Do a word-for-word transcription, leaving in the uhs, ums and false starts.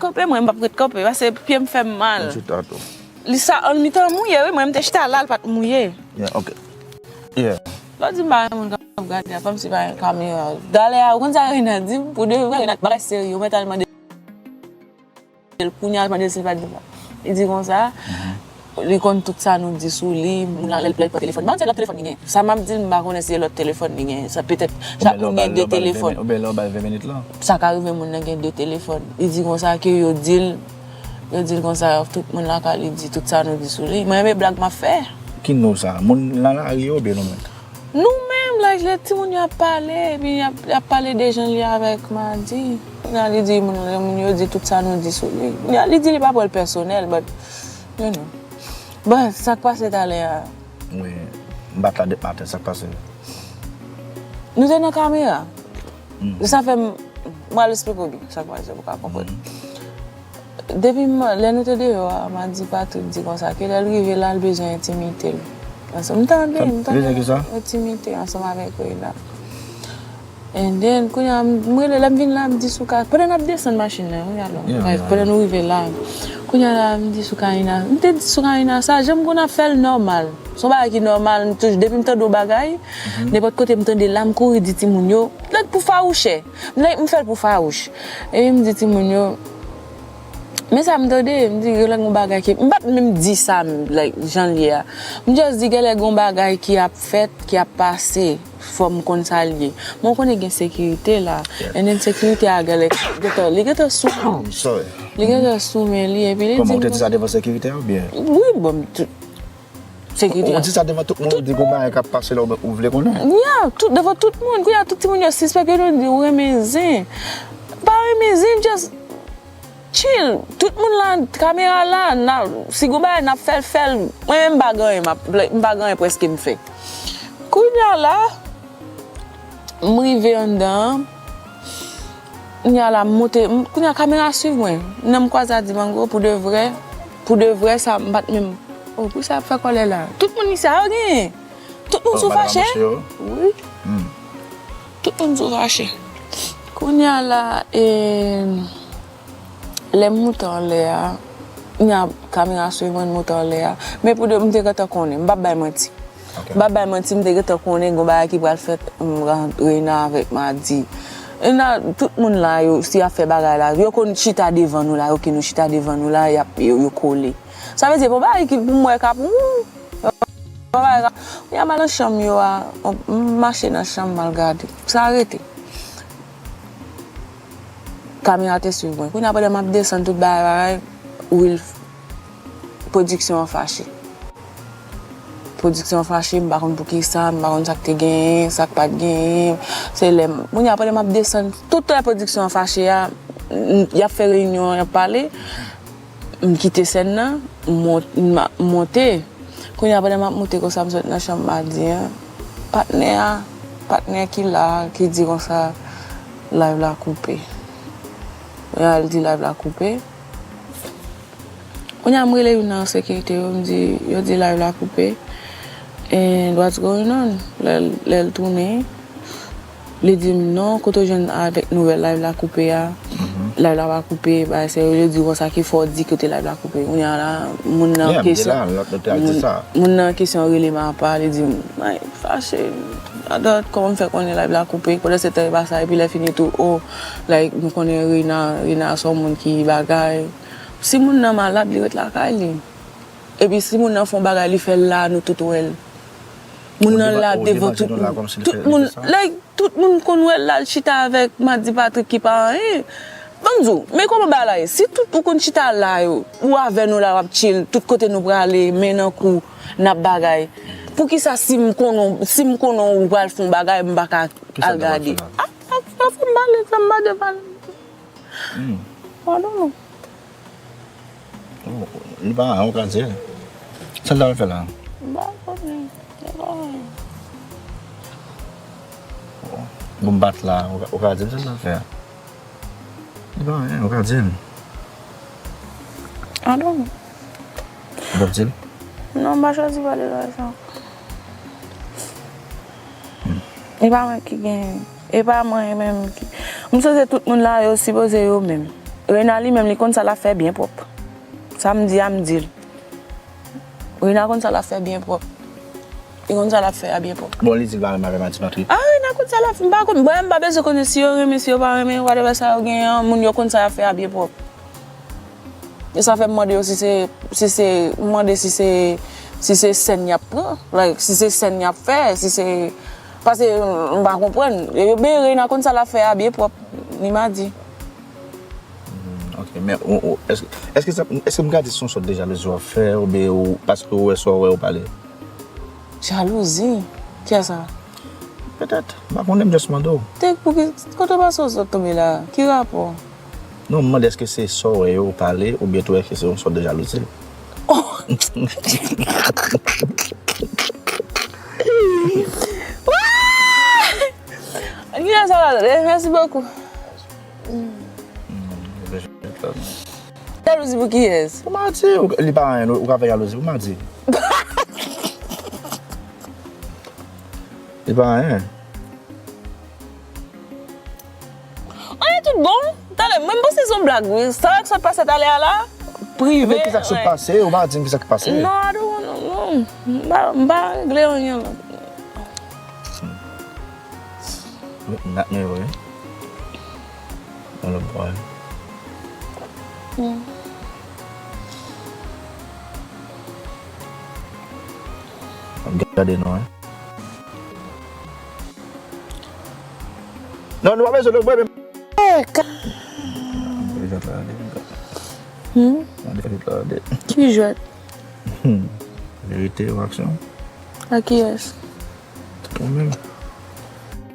kanpe, mwen, m p ap ret kanpe, paske pye m fè m mal. Li sa, an mitan mouye, wi, mwen, m te chita la, l pa t mouye. Lè w di m pa gen moun k ap gade a, kòmsi pa gen kamera. Talè a, ou konn sa Reina di m? Pou de vrè, Reina, bagay serye, ou mèt al mande l kounye a, mande l si l pa t di sa. Li di konsa, li konn tout sa nou di sou li, moun nan lè l, lè l pran telefòn. M pa konn si se lòt telefòn li gen. Sa m ap di l, m pa konnen si se lòt telefòn li gen. Sa petèt, chak moun gen de telefòn. Oubyen lè w ba l ven minit lan. Sa ka rive moun nan gen de telefòn. Li di konsa ke yo di l, yo di l konsa, tout moun lakay li di tout sa nou di sou li. Mwen renmen blag m ap fè. Ki nou sa? Moun nan lari yo oubyen nou menm? Nou menm, like, lè timoun yo ap pale, epi y ap, y ap pale de jan l ye avèk Madi. Kounye a li di moun, lè moun yo di tout sa nou di sou li. Kounye a li di li pa pran l pèsonèl, but, you know. But, sa k pase talè a? Wi, m pa t la depi maten, sa k pase? Nou te nan kamera. Sa fè m, m pral esplike w byen sa k pase pou w ka konprann. Depi m, lè nou te deyò a, m a di Patrick di konsa ke lè l rive la, l bezwen entimite l. Ansanm, m tande, m tande. Bezwen ki sa? Entimite ansanm avèk Reina. And then, kounye a, m rele, lè m vin la, m di Souka, pandan n ap desann machin nan, wi, alò, pandan nou rive la, kounye a la, m di Soukarina, m te di Soukarina sa, jan m konn ap fè l nòmal. Se yon bagay ki nòmal, m toujou, depi m tande yon bagay, nenpòt kote m tande la, m kouri di timoun yo, like pou fawouchè. Like, m fè l pou fawouch. Epi m di timoun yo, men sa m tande, m di, genlè gon bagay ki, m pa t menm di sa, m, like, jan l ye a. M just di, genlè gon bagay ki ap fèt, ki ap pase, fò m konn sa l ye. Men w konnen gen sekirite la. And then sekirite a genlè, gentan, li gentan sou, li gentan sou men li, epi li di. Kòman, ou te di sa devan sekirite a, oubyen? Wi, bon, tout, Sekirite a. Ou di sa devan tout moun, ou di gon bagay k ap pase la, ou, ou vle konnen. Yeah, tout, devan tout moun. Kounye a, tout timoun yo sispèk, yo di ou renmen zen. Pa renmen zen, just chill. Tout moun la, kamera la, n a, si gon bagay, n ap fè l, fè l. Mwen menm, m pa gen anyen, m ap, m pa gen anyen prèske m fè. Kounye a la, m rive anndan an. Kounye a la, m monte, m, kounye a, kamera swiv mwen. Nan m kwaze a di, Mango, pou de vrè, pou de vrè, sa, m pa t menm. Oh, poukisa y ap fè kòlè la? Tout moun isi a, yo genyen. Tout moun sou fache. Wi. Tout moun sou fache. Kounye a la, e, lè m moute anlè a, kounye a, kamera swiv mwen, m moute anlè a. Men pou de, m te gentan konnen, m p ap bay manti. M pa bay manti, m te gentan konnen gon bagay ki pral fèt, m rantre nan avèk Madi. Reina, tout moun la, yo, si y ap fè bagay la, yo konn chita devan nou la, yo ki nou chita devan nou la, y ap, yo, yo kole. Sa vle di, bon bagay ki pou m wè ka pou ou. Bon bagay ka. Kounye a m al nan chanm yo a, m mache nan chanm, m al gade. Sa rete. Kamera te swiv mwen. Kounye a pandan m ap desann tout bagay, bagay, Will, pwodiksyon an fache. Pwodiksyon an fache, m pa konn poukisa, m pa konn sa k te genyen, sa k pa t genyen. Se lè m, kounye a pandan m ap desann, tout lè pwodiksyon an fache a, m, y ap fè reyinyon an, y ap pale. M kite sèn nan, m mont-, m a-, m monte. Kounye a, pandan m ap monte konsa, m sot nan chanm Madi an, patnè a, patnè ki la a, ki di konsa, live la koupe. Kounye a, l di live la koupe. Kounye a, m rele youn nan sekirite yo, m di, yo di live la koupe. And what's going on? Lè, lè l tounen, li di m, "Non, kote w jwenn avèk nouvèl live la koupe a?" Live la pa koupe, bagay serye. Yo di konsa ki fò w di kote live la koupe. Kounye a la, moun nan kesyon, moun nan kesyon rele m apa, li di m, "Ay, fache, adòt, kòman m fè konnen live la koupe?" Pandan se tan e pa sa, epi lè fini tou, oh, like, nou konnen Reina, Reina se yon moun ki bagay. Si moun nan malad, li ret lakay li. Epi si moun nan fè yon bagay, li fè l la, nou tout wè l. Moun nan la devan tout moun. Tout moun, like, tout moun konn wè l la, l chita avèk Madi Patrick ki pa anyen. Ban m di w, men kòman bagay la ye? Si tout ou konn chita la yo, ou avè nou la, w ap chill, tout kote nou prale, men nan kou, n ap bagay. Poukisa si m konnen, si m konnen ou pral fè yon bagay, m pa ka al gade? Ah, ah, ah, fò m pale, fò m pale, pale. Hmm. I don't know. Oh, li pa anyen, ou ka di l. Sa l ta pral fè la? M pa konnen. Li pa anyen. Bon, m pa t la, ou ka, ou ka di m sa l ta fè a. Li pa anyen, ou ka di m. I don't know. Ou p ap di l? Non, m pa chwazi pale bagay sa. Hmm. E pa mwen ki genyen. E pa mwen menm ki. M sipoze tout moun la, yo sipoze yo menm. Reina li menm, li konn sa l ap fè byen pwòp. Sa m di a, m di l. Reina konn sa l ap fè byen pwòp. Li konn sa l ap fè a byen pwòp. Bon, li di l pa renmen avè Mati Patri. Ah, Reina konn sa l ap fè. M pa konn, bon, m pa bezwen konnen si yo renmen, si yo pa renmen, whatever sa yo genyen an, moun yo konn sa y ap fè a byen pwòp. E sa fè m mande yo si se, si se, m mande si se, si se sèn y ap pran, like, si se sèn y ap fè, si se, paske m pa konprann. E ben, Reina konn sa l ap fè a byen pwòp, ni Madi. Hmm, ok, men ou, ou, èske, èske sa, èske m ka di se yon sòt de jalouzi w ap fè, oubyen ou, paske ou wè sa w wè yo pale? Jalouzi? Kiyès sa? Petèt, m pa konnen, m just mande w. Te, pouki, kote w pase w sot tonbe la? Ki rapò? Non, m mande èske se sa w wè yo pale, oubyen tou èske se yon sòt de jalouzi? Oh! Kiyès sa la? Eh, merci beaucoup. Hmm, reflechi lòt la. Jalouzi pou kiyès? Pou Madi, ou, li pa anyen, ou ka fè jalouzi pou Madi. Li pa anyen. Anyen tout bon. Talè, mwen m panse se yon blag, wi. Sa k sot pase talè a la, prive. Men ki sa k sot pase? Ou pa di m ki sa k pase? Non, I don't want, non, non. M pa, m pa regle anyen la. Met, met me, wi. Yon lòt bwa. Hmm. Ap gade nou, wi. Non, nou pa bezwen lòt bwa, men. Eh, ka- Deja tande, m ka- Hmm? Mwen deja tande. Ki jwèt? Hmm. Verite ou aksyon? A kiyès? Ou menm.